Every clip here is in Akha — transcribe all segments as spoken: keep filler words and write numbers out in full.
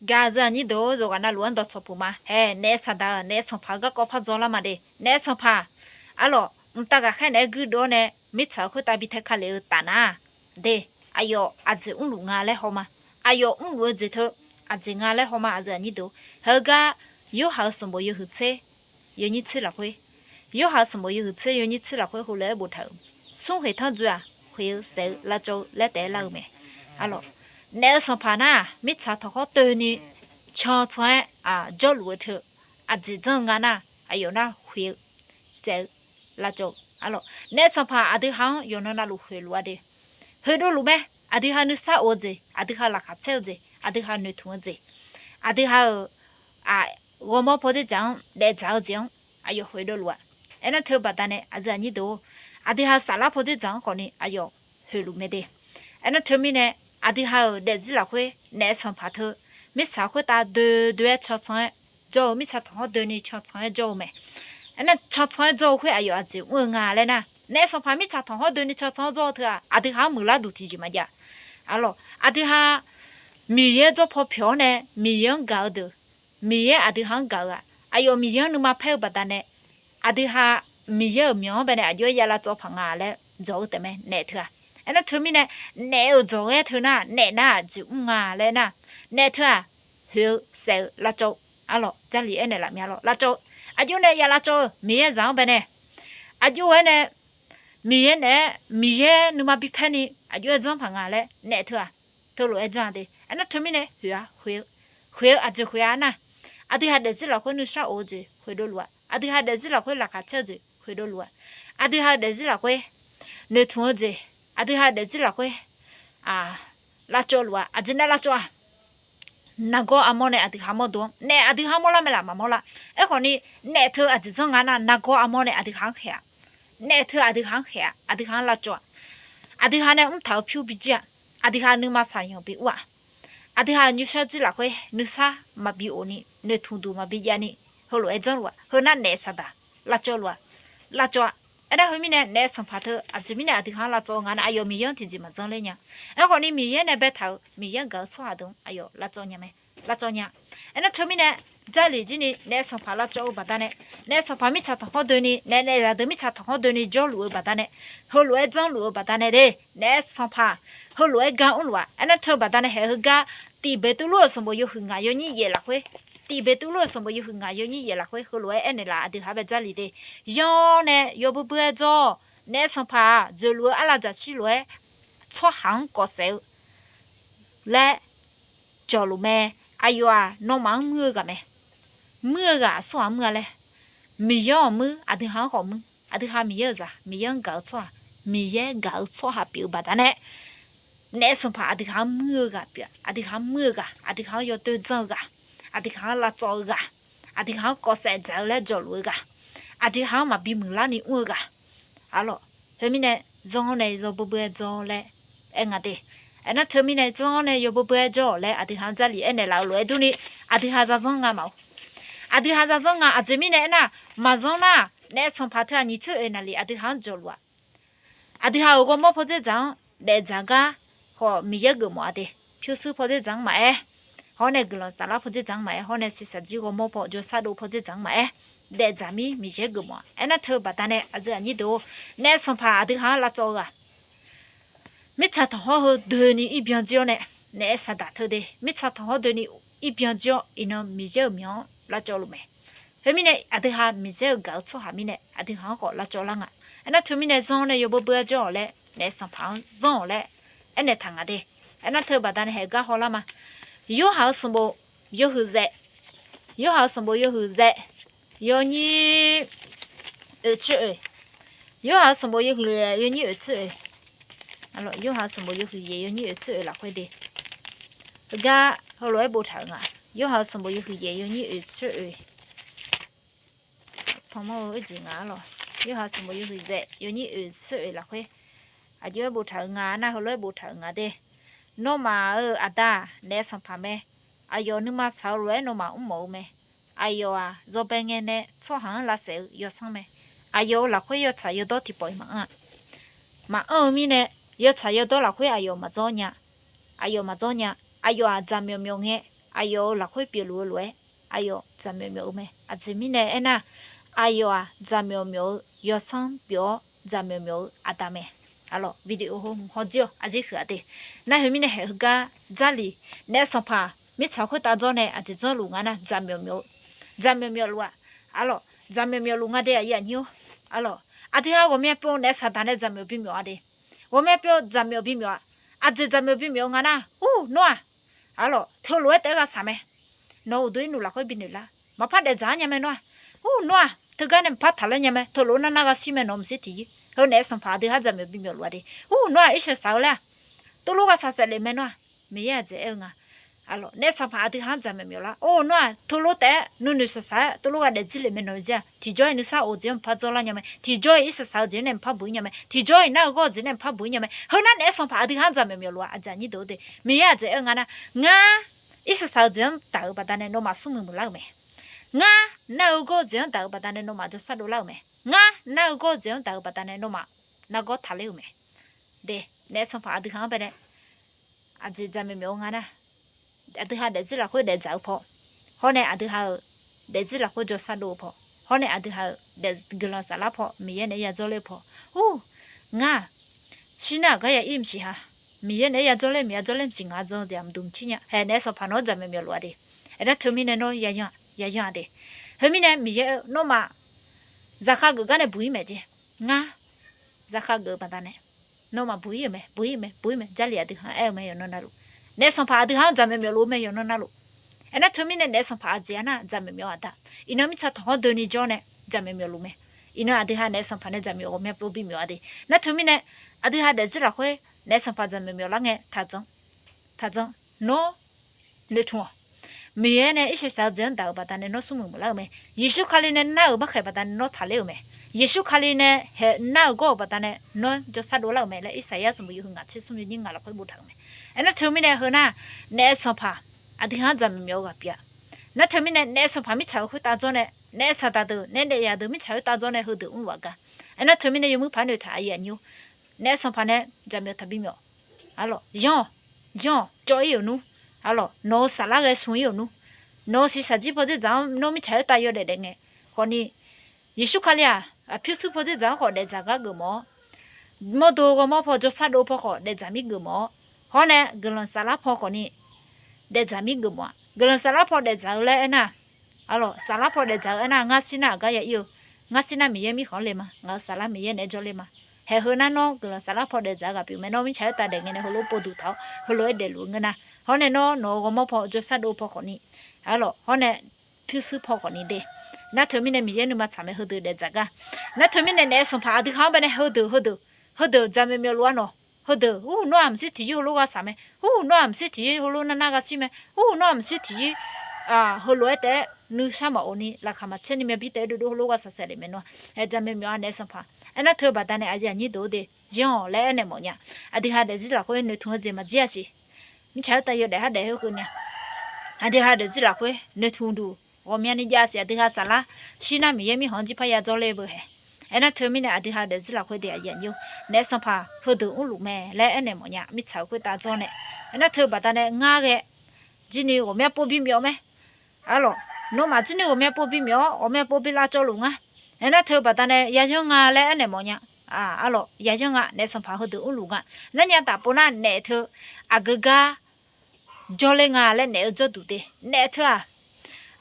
Gaq-eu aqyuif aqnyir deuq-or, yawqghaq navluf-anr dawqcawq puq ma. Hae, naef saqdaq-euq naef sanqpaq-eu garkawv par dzaw lar ma de. Naef sanqpaq, arlawq, mqtav ghaqkhaer naeq-aer guirdeuv-awr nae, mirtsaq khoertav bi tae kale-eu taf nar, de, aqyawf aqjeq mrluf nga laer haw ma. Aqyawf mrluf-eu jeq teu, aqjeq nga laer haw ma, aqyuif aqnyir deuq. Heugar, Yorhaq-euq sanqbof yawhuiq tser, yawnyir tser lafkhoer, Yorhaq-euq sanqbof yawhuiq tser yawnyir tser lafkhoer heulof-aer boftaq-euq, smr khoeq tanr dzoe-aq, khoeq-eu saef-eu lavcawv-eu laer taef-aer lar-eu mae. Arlawq, naef-eu sanqpaq nar-aq, mirtsaq tanqkhawr doeni can can-aer jawrluf-eu teu, aqjeq janr-eu nga nar, aqyawf nar khoeq-eu saef-eu lavcawv-eu. Arlawq, naef sanqpaq aqdui ha-anr yawqnan navluf khoeqluf-a de. Khoeqdov luf mae. Aqdui ha nuisar of-eu jeq, aqdui ha laqkhaq caer-eu jeq, aqdui ha noeqtmq-eu jeq, aqdui ha-euq ghawrmawr pawdzer dzaq-anr daefdzaq-eu jeq-anr aqyawf khoeqdov luf-a. Aernar teu baqdanae aqyuif aqnyir deuq-or, aqdui ha saflar pawdzer dzaq-anr khawfni aqyawf khoeqluf mae de. Aernar teumirnae, aqdui ha-euq daefzir lafkhoer naef sanqpaq teu, mirtsaq khoertav doe doe-aer cancan-aer jawr-eu, mirtsaq tanqkhawr doeni cancan-aer jawr-eu mae. Aernar cancan-aer jawr-eu khoer aqyawf aqjeq mr-eu nga laer nar, naef sanqpaq mirtsaq tanqkhawr doeni cancan-anr jawr-eu teu-aq, aqdui ha-anr muiqlar duq tiqjeq maqjav. Arlawq, aqdui ha Miqyaer jawr paw pyawq-awr nae Miqyaer-anr gaq-eu deuq, Miqyaer aqdui ha-anr gaq-eu-aq, aqyawf Miqyaer-anr nuima paer-eu baqdanae, aqdui ha Miqyaer-euq myawq-anr baenae aqjox-aer ya lavcawv paq nga laer dzawq-eu taefmae, naef teu-aq. Aernar teumirnae, naef-euq dzawq ghae teu nar, naef nar-aq jeq mr nga laer nar, naef teu-aq, khoeq-eu saef-eu lavcawv-eu. Arlawq, Jarlif aernaeq laf mya lawr, lavcawv-eu, aqjox nae ya lavcawv-eu Miqyaer zaq-anr baenae, aqjox-aer nae Miqyaer naeq-aer Miqyaer nuima bipaer ni aqjox-aer janr paq nga laer naef teu-aq, teulof-aer janr-a de. Aernar teumirnae khoeq-a, khoeq-eu, khoeq-eu aqjeq khoeq-a nar, aqdui ha daefzir lafkhoer nuisar of-eu jeq khoeqdov luf-a. Aqdui ha daefzir lafkhoer laqkhaq caer-eu jeq khoeqdov luf-a. Aqdui ha daefzir lafkhoer noeqtmq-eu jeq, aqdui ha daefzir lafkhoer lavcawv luf-a. Aqjeq nae lavcawv-aq, nargawr armawr nae aqdui ha mawrdo-anr, naef aqdui ha-anr mawrlar mae laf maqmawr lar. Aerkhawfni, naef teu aqjeq janr nga nar, nargawr armawr nae aqdui ha-anr khaeq-a. Naef teu aqdui ha-anr khaeq-a, aqdui ha-anr lavcawv-a. Aqdui ha nae mrtaq-eu pyur bijir-a. Aqdui ha nuima saqyanq bi ur-a. Aqdui ha nymrshawr jir lafkhoer nuisar maqbi of ni, noeqtmq duq maqbi jav ni, heulof-aer janrluf-a. Heu nar naef saqdaq lavcawv luf-a, lavcawv-a. Aernar heumirnae naef sanqpaq teu aqjeq mirnae aqdui ha-anr lavcawv-eu nga nar, aqyawf Miqyaer-anr tiqjeq maqjanr ler nya. Aerkhawfni Miqyaer nae baetaq-euq Miqyaer-anr gaq-eu tsawrhaq deuq-anr aqyawf lavcawv nya mae, lavcawv nya. Aernar teumirnae, Jarlif jir ni naef sanqpaq lavcawv-eu baqdanae, naef sanqpaq mirtsaq tanqkhawr doeni, naef naef zaqdeuq mirtsaq tanqkhawr doeni jawrluf-eu baqdanae, heulof-aer janrluf-eu baqdanae de, naef sanqpaq heulof-aer gar mrluf-a. Aernar teu baqdanae haeq heugar, Tiq Beqtuvluv-euq sanqbof yawhuiq ngaq yawnyir yaef lafkhoer, Tiq Beqtuvluv-euq sanqbof yawhuiq ngaq yawnyir yaef lafkhoer heulof-aer aernaeq laf, aqdui ha bae Jarlif de. Yanr nae yawbui bui-aer jawr-awq. Naef sanqpaq-aq, dzoeqluf-eu arlav dzaqshir lof-aer tsawrhaq-anr kawf saef-eu laer jawqluf mae. Aqyawf-aq, nawmaf-anr muir-eu ghaq mae. Muir-eu ghaq aqsur ghaq-anr muir-a laer, Miqyaer-awq muir, aqdui ha-anr khawf muir. Aqdui ha Miqyaer-euq zaq, Miqyaer-anr gaq-eu tsawrhaq, Miqyaer gaq-eu tsawrhaq pyeuf-eu baqdanae, naef sanqpaq aqdui ha-anr muir-eu ghaq pyeuf-a. Aqdui ha-anr muir-eu ghaq, aqdui ha-anr yawdoer janr-eu ghaq, aqdui ha-anr lavcawv-eu ghaq, aqdui ha-anr kawf saef dzaq-eu laer jawqluf-eu ghaq, aqdui ha-anr maqbi muiqlar ni mr-eu ghaq. Arlawq, khoermirnae, zanr-awr nae yawbui bui-aer jawr laer aer nga de. Aernar teumirnae, zanr-awr nae yawbui bui-aer jawr-awq laer aqdui ha-anr Jarlif aernaeq laf-eu lof-aer durni, aqdui ha zarzanr nga maf-eu. Aqdui ha zarzanr nga. Aqjeq mirnae aernar, maqzanr nar, naef sanqpaq teu aqnyiq tser oeq naqlif aqdui ha-anr jawqluf-aq. Aqdui ha-euq ghawrmawr pawdzer dzaq-anr daefdzaq gar khawf Miqyaer geufmawf-a de. Pyurshuir pawdzer dzaq-anr maqaer, hawr nae guiqlanq saflar pawdzer dzaq-anr maqaer, hawr nae shiqshaq jir ghawrmawr paw jawrshar dov pawdzer dzaq-anr maqaer, daefdzaq mir Miqyaer geufmawf-a. Aernar teu baqdanae aqdui aqnyir deuq-or, naef sanqpaq aqdui ha-anr lavcawv-eu ghaq, mirtsaq tanqkhawr heu doeni irbyan jir-awr nae, naef saqdaq teu de, mirtsaq tanqkhawr doeni irbyan jir-awr iqnan Miqyaer-euq myawq-anr lavcawv luf mae. Khoermirnae, aqdui ha Miqyaer-euq gaq-eu tsawrhaq mirnae aqdui ha-anr khawf lavcawv lar nga. Aernar teumirnae, zanr-awr nae yawbui bui-aer jawr-awq laer naef sanqpaq-anr zanr-awq laer aernaeq taq nga de. Aernar teu baqdanae haeq gar hawlar ma. Yorhaq-euq sanqbof yawhuiq zaeq, Yorhaq-euq sanqbof yawhuiq zaeq, yawnyir oeq tser oeq. Yorhaq-euq sanqbof yawhuiq yaeq yawnyir oeq tser oeq. Yorhaq-euq sanqbof yawhuiq yaeq yawnyir oeq tser oeq lafkhoer de. Heugar heulof-aer boftaq-euq nga. Yorhaq-euq sanqbof yawhuiq yaeq yawnyir oeq tser oeq. Panmawr-eu oerjeq nga arlawq. Yorhaq sanqbof yawhuiq zaeq yawnyir oeq tser oeq lafkhoer aqjox-aer boftaq-euq nga nar, heulof-aer boftaq-euq nga de. Nawmaf-euq aqda-aq, naef sanqpaq mae. Aqyawf nuima tsaq-eu lof-aer nawmaf mrmawf-eu mae. Aqyawf-aq, yawbae ngae nae tsawrhaq-anr lavsaef-eu yawsanr mae. Aqyawf-euq lafkhoer yawtsaq yawdawr tiqpawf-iq maqanr-a. Maqanr-eu mirnae, yawtsaq yawdawr lafkhoer aqyawf maqdzawr nya. Aqyawf maqdzawr nya. Aqyawf-aq, dzaqmyawf myawf ngae, aqyawf-euq lafkhoer pyeufluf-eu lof-aer, aqyawf jaqmyawf myawf-eu mae. Aqjeq mirnae aernar, aqyawf-aq jaqmyawf myawf-eu yawsanr pyeuf-awr, jaqmyawf myawf-eu aqda mae. Arlawq, video heu hmq hawjir-awq, aqjeq huiq-a de. Nar heu mirnae haeq heugar Jarlif naef sanqpaq mirtsaq khoertav dzawr nae aqjeq dzanrluf nga nar, jaqmyawf myawf-eu, jaqmyawf myawfluf-aq, arlawq, jaqmyawf myawfluf nga de, aqyuif aqnyir-or. Arlawq, aqdui ha ghawqmya pyeuf naef saqdaq nae jaqmyawf bimyawf-a de. Ghawqmya pyeuf jaqmyawf bimyawf-a. Aqjeq jaqmyawf bimyawf-eu nga nar, ur, nawr-aq, arlawq, teulof-aer taef-aer ghaq saq mae. Nawq-eu uqduq irnuf lafkhoer binoeq lar. Maqpar daefdzaq-ar nya mae nawr-aq. Ur, nawr-aq, teugar nae maqpar taqlaer nya mae. Teulof-aer nar nar ghaq shir mae, nawq maqshir tiqyir. Heu naef sanqpaq aqdui har jaqmyawf bimyawf luf-a de. Ur, nawr-aq, irshaq saq-eu laer-aq, teulof ghaq saq saef lef mae nawr-aq. Miqyaer aqjeq aer-eu nga. Arlawq, naef sanqpaq aqdui har-anr jaqmyawf myawf lar. Or, nawr-aq, teulof taef-aer nuinoeq shaqsaq-aer teulof ghaq daefzir lef mae nawq-eu jeq-aq, tiqjawr-iq nuisar of-eu jeq-anr maqpar dzawrlar nya mae. Tiqjawr-iq irshaq saq-eu jeq-anr nae maqpar buq-ir nya mae. Tiqjawr-iq nar-eu gawr-eu jeq nae maqpar buq-ir nya mae. Heu nar naef sanqpaq aqdui har-anr jaqmyawf myawf luf-a, aqjeq aqnyir deuq-eu de. Miqyaer aqjeq aer-eu nga nar, ngar irshaq saq-eu jeq-anr daq-euq baqdanae nawmaf smrmuiq muiqlar-euq mae. Ngar nar-eu gawr-eu jeq-anr daq-euq baqdanae nawmaf jawrshar dovlar-euq mae. Ngar nar-eu gawr-eu jeq-anr daq-euq baqdanae nawmaf nargawr taqler-euq mae. De, naef sanqpaq aqdui ha-anr baenae aqjeq jaqmyawf myawf-eu nga nar, aqdui ha daefzir lafkhoer daefdzaq-eu paw, hawr nae aqdui ha-euq daefzir lafkhoer jawrshar dov-eu paw, hawr nae aqdui ha-euq daef guiqlanq saflar paw, Miqyaer naeq-aer yadzawr ler-eu paw. Ur, ngar-aq, shir nar-aq gar ya ir mqsiq ha. Miqyaer naeq-aer yadzawr ler mq yadzawr ler mqsiq, ngaq-anr jan-eu jeq mqduq mqcir nya. Haeq naef sanqpaq nawq-anr jaqmyawf myawf luf-a de. Aernar teumirnae nawr yayan-a de. Heumirnae Miqyaer-eu nawmaf zaqkhav geuf gar nae buq-ir mae jeq. Ngar zaqkhav geuf-eu baqdanae nawmaf buq-ir-euq mae, buq-ir mae, buq-ir mae. Jarlif aqdui ha-anr aer-eu mae yawqnan navluf. Naef sanqpaq aqdui ha-anr jaqmyawf myawf luf-eu mae yawqnan navluf. Aernar teumirnae naef sanqpaq aqjeq-a nar jaqmyawf myawf aqda. Iqnan mirtsaq tanqkhawr doeni jawr nae jaqmyawf myawf luf mae. Iqnan aqdui ha naef sanqpaq nae jaqmyawf ghawqmya pov bimyawf-a de. Nar teumirnae aqdui ha daefzir lafkhoer naef sanqpaq jaqmyawf myawf lar ngae taqdzan, taqdzan. Nawr noeqtmq-awq. Miqyaer nae irshaq saq-eu jeq-anr daq-euq baqdanae nawr smrmuiq muiqlar-euq mae. Yeqsur Kali nae nar-euq markhaeq baqdanae nawr taqler-euq mae. Yeqsur Kali nae haeq nar-eu gawr-euq baqdanae nawr jawrshar dovlar-euq mae laer Irsaqyar sanqbof yawhuiq ngaq tser smr yawnyir ngaq lafkhoer boftaq-euq mae. Aernar teumirnae heu nar, naef sanqpaq aqdui ha-anr jaqmyawf myawf-eu ghaq pyeuf-a. Nar teumirnae naef sanqpaq mirtsaq-eu khoertav dzawr nae, naef saqdaq deuq naef daefyaq deuq mirtsaq khoertav dzawr nae heudeuq mrluf-a gar. Aernar teumirnae yawmuir paq-aer noeqtaq aqyuif aqnyir-or. Naef sanqpaq nae jaqmyawf taqbi myawf. Arlawq, yanr-awq, yanr-awq, cawv-ir-euq nmr. Arlawq, nawq-eu saflar ghae smq-ir-euq nmr. Nawq-eu shiqshaq jir pawdzer dzaq-anr nawr mirtsaq khoertav yawdaef daef ngae khawfni, Yeqsur Kali-aq, aqpyur shuir pawdzer dzaq-anr khawf daefdzaq gar geufmawf-awr, mawrdo ghawrmawr paw jawrshar dov paw khawf daefdzaq mir geufmawf-awr, hawr nae guiqlanq saflar paw khawfni daefdzaq mir geufmawf-a. Guiqlanq saflar paw daefdzaq-eu laer aernar, arlawq, saflar paw daefdzaq-eu aernar, ngar shir nar-aq gar ya ir-eu, ngar shir nar Miqyaer mirkhanq-anr le ma, ngaq-euq saflar Miqyaer naeq-aer jawrler ma. Haeq heu nar nawr guiqlanq saflar paw daefdzaq-eu ghaq pyeuf mae, nawr mirtsaq khoertav daef ngae nae heulof povduq taq-awr heulof-aer daefluf-eu ngeur nar, hawr nae nawr nawq-eu ghawrmawr paw jawrshar dov paw khawfni, arlawq, hawr nae pyurshuir paw khawfni de. Nar teumirnae Miqyaer nuima tsaq mae heudeuq daefdzaq gar. Nar teumirnae naef sanqpaq aqdui ha-anr baenae heudeuq, heudeuq, heudeuq jaqmyawf myawf luf-a nawq. Heudeuq, ur, nawr-aq mqshir tiqyir heulof gha saq mae. Ur, nawr-aq mqshir tiqyir heulof nar nar gha shir mae. Ur, nawr-aq mqshir tiqyir, heulof-aer taef-aer nuisar maqghov ni laqkhaq maqtser ni myav bir taef-aer dovdov heulof gha saq saef lef mae nawr. Haeq jaqmyawf myawf-a naef sanqpaq. Aernar teu baqdanae aqyuif aqnyir deuq-eu de, yanr-awq laer aernaeq mawf nya. Aqdui ha daefzir lafkhoer noeqtmq-eu jeq maqjir-a siq. Mirtsaq khoertav yawdaef har daef khoer keuv nya. Aqdui ha daefzir lafkhoer noeqtmq duq ghawqmyani jav siq. Aqdui ha saflar shir nar Miqyaer mirkhanq-anr jir parya dzawrler beu haeq. Aernar teumirnae aqdui ha daefzir lafkhoer de aqyuif aqnyir-or, naef sanqpaq heudeuq mrluf mae laer aernaeq mawf nya, mirtsaq-eu khoertav dzawr nae. Aernar teu baqdanae ngar ghae jirni ghawqmya pov bimyawf mae. Arlawq, nawmaf jirni ghawqmya pov bimyawf-awr, ghawqmya pov bi lavcawv luf ngar. Aernar teu baqdanae yayanr nga laer aernaeq mawf nya. Arlawq, yayanr nga, naef sanqpaq heudeuq mrluf nga. Narnya taf pov nar naef teu aqgeu gar jawrler nga laer naef-eu jawrduq de. Naef teu-aq,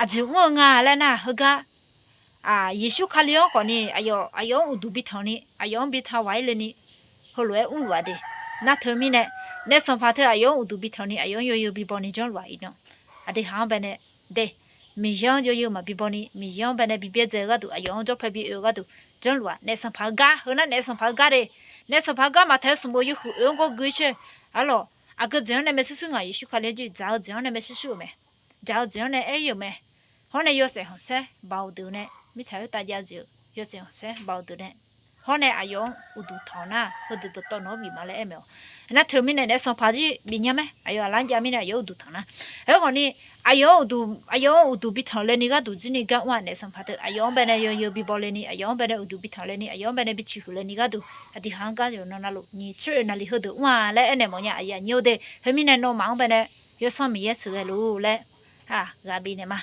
aqjeq mr-eu nga laer nar heugar, Yeqsur Kali-anr khawfni aqyawf, aqyawf-anr uqduq bi tanq ni, aqyawf-anr bi taq waq-ir le ni, heulof-aer mrluf-a de. Nar teumirnae, naef sanqpaq teu aqyawf-anr uqduq bi tanq ni, aqyawf-anr yawzeu bi baw ni janrluf-aq iqnan. Aqdui ha-anr baenae de, Miqyaer-anr yawzeu maqbi baw ni, Miqyaer-anr baenae bi byaerdzae-eu gharduq, aqyawf-anr jawr pae bi oe-eu gharduq janrluf-aq, naef sanqpaq-eu gar, heu nar naef sanqpaq-eu gar de. Naef sanqpaq-eu gar Maqtaeq sanqbof yawhuiq oe-anr gawr gui-ir caer. Arlawq, aqgeu jeq-anr nae maershuir shuir ngaq Yeqsur Kali-anr jir dzaq-eu jeq-anr nae maershuir shuir-euq mae. Dzaq-eu jeq-anr nae aer-ir-euq mae. Hawr nae yawshaef khanqsaer baoq deuq nae, mirtsaq khoertav jav-eu jeq-euq yawshaef khanqsaer baoq deuq nae, hawr nae aqyawf-anr uqduq tanq nar, heudeuq dawqtawv nawq-anr bif ma laer aer mae-awq. Aernar teumirnae naef sanqpaq jir bif nya mae, aqyawf aqlar jav mirnae aqyawf-anr uqduq tanq nar. Aerkhawfni, aqyawf-anr uqduq, aqyawf-anr uqduq bi tanq le ni gharduq jir ni gar mr-aq, naef sanqpaq teu aqyawf-anr baenae yawzeu bi baw le ni, aqyawf-anr baenae uqduq bi tanq le ni, aqyawf-anr baenae bi ciqhuiq le ni gharduq, aqdui ha-anr gar yawqnan navluf nyiq tser oe navlif heudeuq mr-a laer aernaeq mawf nya, aqyuif aqnyir-or de. Khoermirnae nawmaf-anr baenae yawsanr Miqyaer sheuqghae luf laer Aq, ghaq bifnaeq ma.